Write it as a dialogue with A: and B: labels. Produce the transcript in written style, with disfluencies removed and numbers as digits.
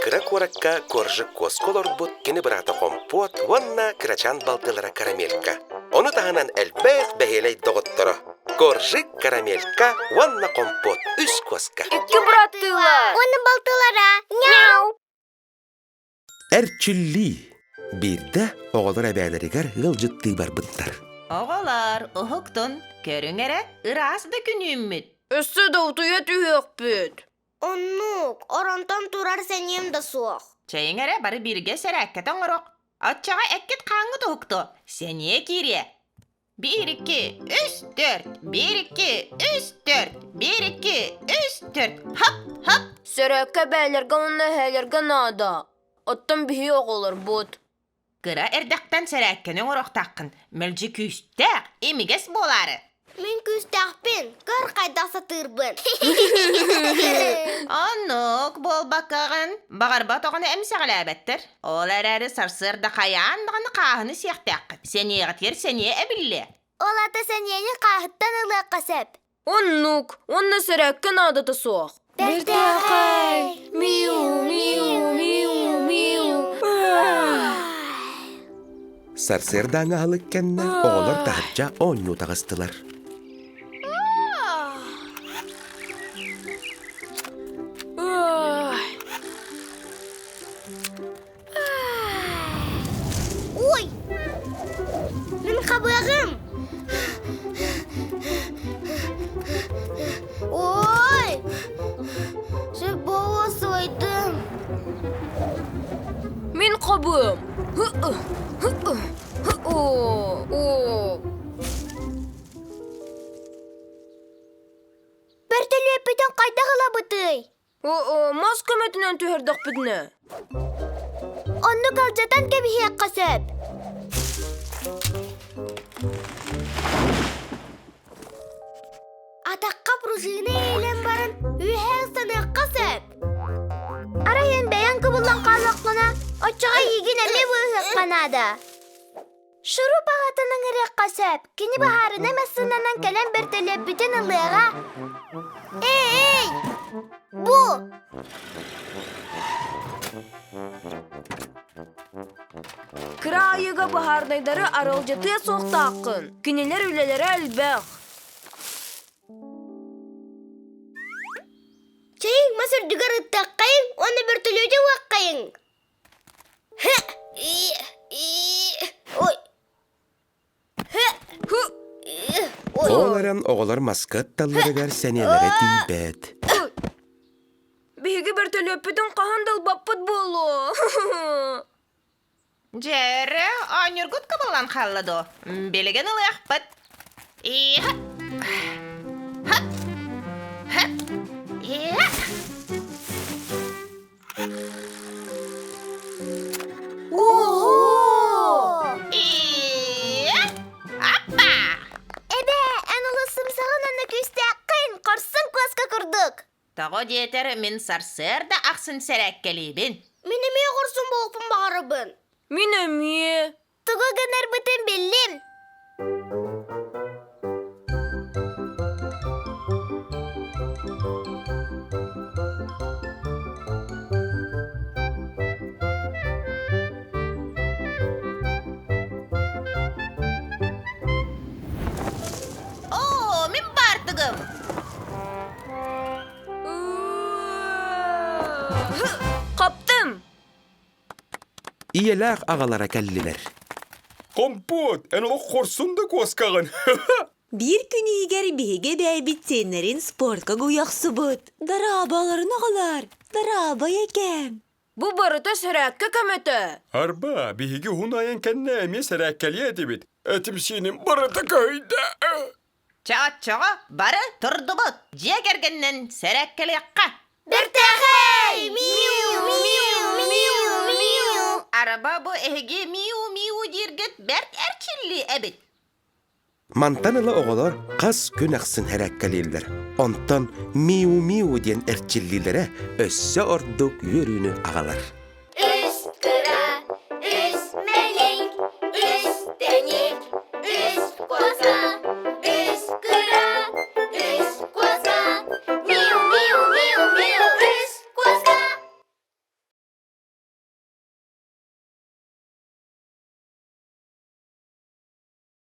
A: Кыра куоракка Коржик куоска олорбут кини быраата Хомпуот уонна кырачаан балтылара Карамелька. Ону таһынан элбэх бэһиэлэй доҕотторо Коржик, Карамелька уонна Хомпуот үс куоска.
B: Икки быраттыылар.
C: Уонна балтылара. Мяу!
A: Эрчиллии. Биирдэ оҕолор эбээлэригэр ыалдьыттыы барбыттар.
D: Оҕолор, уһуктун, көрүҥ эрэ, ыраас да күн үүммүт.
B: Өссө да утуйа түһүөхпүт.
C: Оннук, оронтон турар сэниэм да суох.
D: Чэйиҥ эрэ бары бииргэ сэрээккэтэ оҥоруох. Оччоҕо эккит хааҥҥыт уһуктуо, сэниэ киириэ. Биир, икки, үс, төрт, биир, икки, үс, төрт, биир, икки, үс, төрт, хап, хап.
B: Сөрөөккө эбээлэргэ уонна эһээлэргэ наада. Оттон биһи оҕолорбут.
D: Кыра эрдэхтэн сэрээккэни оҥоруохтааххын, мэлдьи күүстээх, имигэс буолаары.
C: Мин күүстээхпин, көр хайдах сатыырбын.
D: Оннук буолбаккаҕын, баҕарбат оҕону эмсэҕэлээбэттэр. Ол эрээри сарсыарда хайаан даҕаны хааһыны сиэхтээххит. Сэниэҕитигэр сэниэ эбиллиэ.
C: Ол ата сэниэни хааһыттан ылыахха сөп.
B: Оннук, уонна сөрөөккө наадата суох.
C: Бэртээхэй!
B: Миу, миу, миу, миу.
A: Сарсыардааҥы аһылык кэннэ оҕолор таһырдьа оонньуу таҕыстылар.
C: Ой! Мин хабыаҕым! Ой! Сөп буолуо сылайдым.
B: Мин хабыам. О,
C: Бөртөлүөппүтүн хайдах ылабытый?
B: О, мас көмөтүнэн түһэрдэхпитинэ.
C: Оннук алдьатан кэбиһиэххэ сөп. Атахха пружина иилэн баран үөһэ ыстаныахха сөп. Арай эн бэйэҥ кыбыллан хааллаххына, оччоҕо эйигин эмиэ быыһыахха наада. Шуруп аҕатын ыҥырыахха сөп. Кини баһаарынай массыынанан кэлэн бөртөлүөппүтүн ылыаҕа. Эй, эй! Бу!
B: Кыра айыыга баһаарынайдары аралдьытыа суохтааххын. Кинилэр үлэлэрэ элбэх.
C: Чэйиҥ мас үрдүгэр ыттаххайыҥ уонна бөртөлүөтү уоххайыҥ.
A: Ол эрэн оҕолор маска ытталларыгар сэниэлэрэ тиийбэт.
B: Биһиги бөртөлүөппүтүн хаһан да ылбаппыт буолуо.
D: Дьэрэ, оонньуургут кыбыллан хаалла дуо? Билигин ылыахпыт. Иһэ. Ха. Ха. Иһэ.
C: Ого!
D: Иэ! Аппа!
C: Эбээ, эн олус сымсаҕын уонна күүстээххин, хорсун куоска курдук.
D: Тоҕо диэтэр мин сарсыарда ахсын сэрээккэлиибин.
C: Мин эмиэ хорсун буолуохпун баҕарабын.
B: Мин эмиэ.
C: Тугу гынарбытын биллим.
D: Оо, мин баартыгым!
B: Хаптым!
A: Ийэлээх аҕалара кэллилэр.
E: Компот, эн олох хорсун да куоскаҕын.
F: Биир күн иһигэр биһиги эбээбит сиэннэрин спортка гуйахсыбыт. Дараабаларын оҕолор, дараабай экээм.
B: Бу барыта сэрээккэ көмөтө.
E: Арба, биһиги уһун айан кэннэ эмиэ сэрээккэлиэ этибит. Этим-сииним барыта көһүйдэ.
D: Чэ оччоҕо бары турдубут. Дьиэ кэргэнинэн сэрээккэлиэххэ.
C: Бэртээхэй! Миу, миу, миу, миу!
D: Арба бу эһиги миу-миу дииргит бэрт эрчиллии эбит.
A: Мантан ыла оҕолор хас күн ахсын һэрээккэлииллэр. Онтон миу-миу диэн эрчиллиилэрэ өссө ордук үөрүүнү аҕалар.